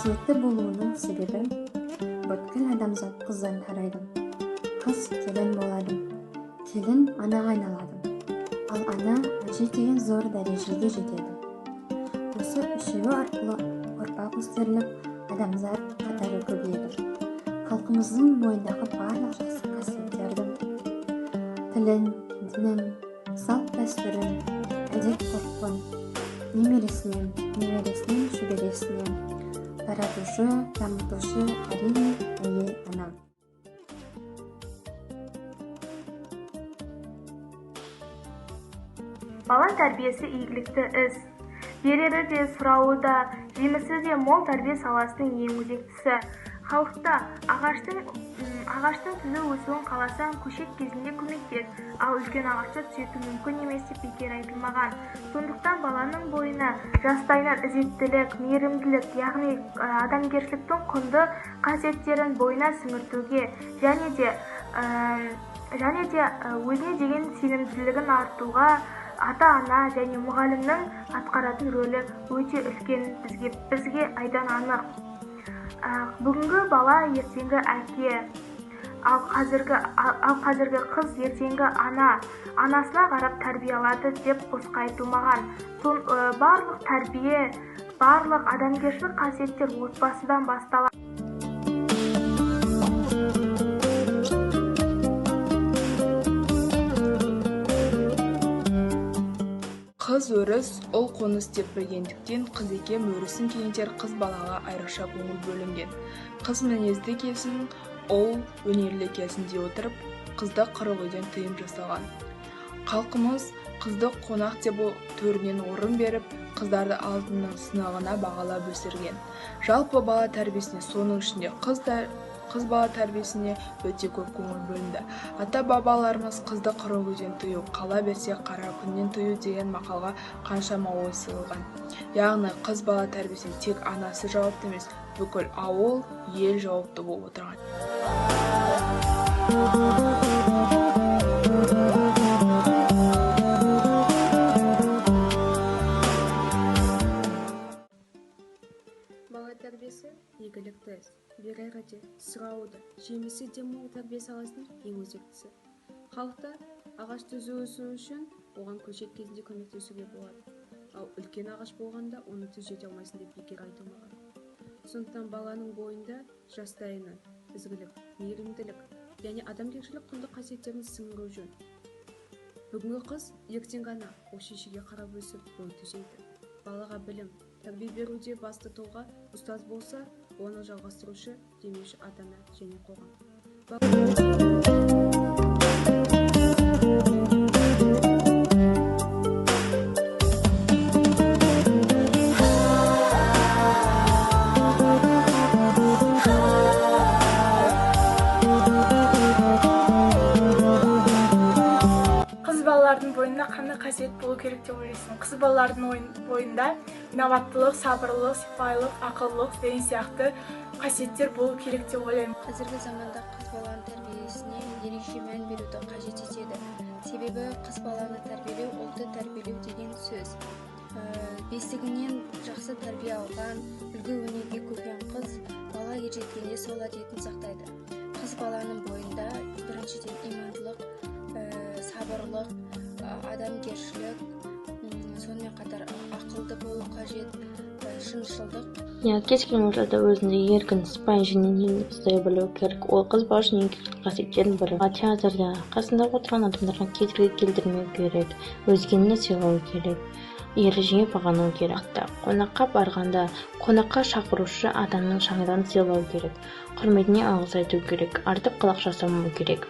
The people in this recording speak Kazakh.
Қасиетті болуының себебі бүткіл адамзат қыздан тарайды. Қыз келін болады, келін анаға айналады, ал ана әже деген зор дәрежеге жетеді. Осы үшеуі арқылы ұрпақ өсіріліп, адамзат қатары көбейеді. Халқымыздың бойындағы барлық жақсы қасиеттерді, тілін, дінін, салт-дәстүрін, әдет-ғұрпын немересінен, немересінен шөбересіне таратушы, дамытушы әрине әйел, ана. Бала тәрбиесі игілікті іс. Берері де, сұрауы да, жемісі де мол тәрбие саласының ең өзектісі. Халықта ағаштың түзу өсуін қаласаң, көшет кезінде көмектес, ал үлкен ағашты түзету мүмкін емес деп бекер айтылмаған. Сондықтан баланың бойына жастайынан ізеттілік, мейірімділік, яғни адамгершіліктің құнды қасиеттерін бойына сіңіртуге және де өзіне деген сенімділігін артуға ата-ана және мұғалімнің атқаратын рөлі өте үлкен, бізге айдан анық. Бүгінгі бала ертеңгі әке, ал қазіргі қыз ертеңгі ана, анасына қарап тәрбие алады деп босқа айтылмаған. Барлық тәрбие, барлық адамгершілік қасиеттер отбасыдан басталады. Қыз өріс, ұл қоныс деп білгендіктен қыз екем өрісін кеңейтер қыз балаға айрықша көңіл бөлінген. Қыз мінезді келсін, ұл өнерлі келсін дей отырып, қызды 40 үйден тыйым жасалған. Халқымыз қызды қонақ деп төрінен орын беріп, қыздарды алтынның сынығына бағалап өсірген. Жалпы бала тәрбиесіне, соның ішінде қыз бала тәрбиесіне өте көп көңіл бөлінді. Ата-бабаларымыз қызды 40 үйден тыю, қала берсе қара күннен тыю деген мақалға қаншама ой сыйлаған. Яғни қыз бала тәрбиесіне тек анасы жауапты емес, бүкіл ауыл, ел жауапты болып отырған. Бала тәрбиесі игілікті іс. Берері де, сұрауы да, жемісі де мол тәрбие саласының ең өзектісі. Халықта ағаш түзу өсу үшін оған көшет кезінде көмектесуге болады. Ал үлкен ағаш болғанда оны түзете алмайсың деп бекер айтылмаған. Сондықтан баланың бойында жастайынан ізгілік, мейірімділік, яғни адамгершілік құнды қасиеттерін сіңіру жөн. Бүгінгі қыз ертеңгі ана, ол шешеге қарап өсіп бой түзейді. Балаға білім, тәрбие беруде басты тұлға ұстаз болса, оны жалғастырушы, демеуші ата-ана және қоғам. Қыз балалардың бойында қандай қасиет болу керек деп ойлайсың? Қыз балалардың бойында инабаттылық, сабырлылық, сыпайылық, ақылдылық деген сияқты қасиеттер болу керек деп ойлаймын. Қазіргі заманда қыз баланың тәрбиесіне ерекше мән беруді қажет етеді. Себебі қыз баланы тәрбиелеу ұлтты тәрбиелеу деген сөз. Бесігінен жақсы тәрбие алған, үлгі өнеге көрген қыз бала ержеткенде сол әдетін сақтайды. Қыз баланың бойында біріншіден имандылық, сабырлық, адамгершілік, сонымен қатар ақылды болу қажет, шыншылдық. Кез келген ортада өзінде еркін, сыпайы және үнемі ұстай білу керек. Ол қыз бала үшін ең керекті қасиеттердің бірі. Театрда қасында отырған адамдарға кедергі келтірмеу керек, өзгені сыйлау керек, ережеге бағыну керек. Қонаққа барғанда қонаққа шақырушы адамның шаңырағын сыйлау керек, құрметіне алғыс айту керек, артық қылық жасамау керек.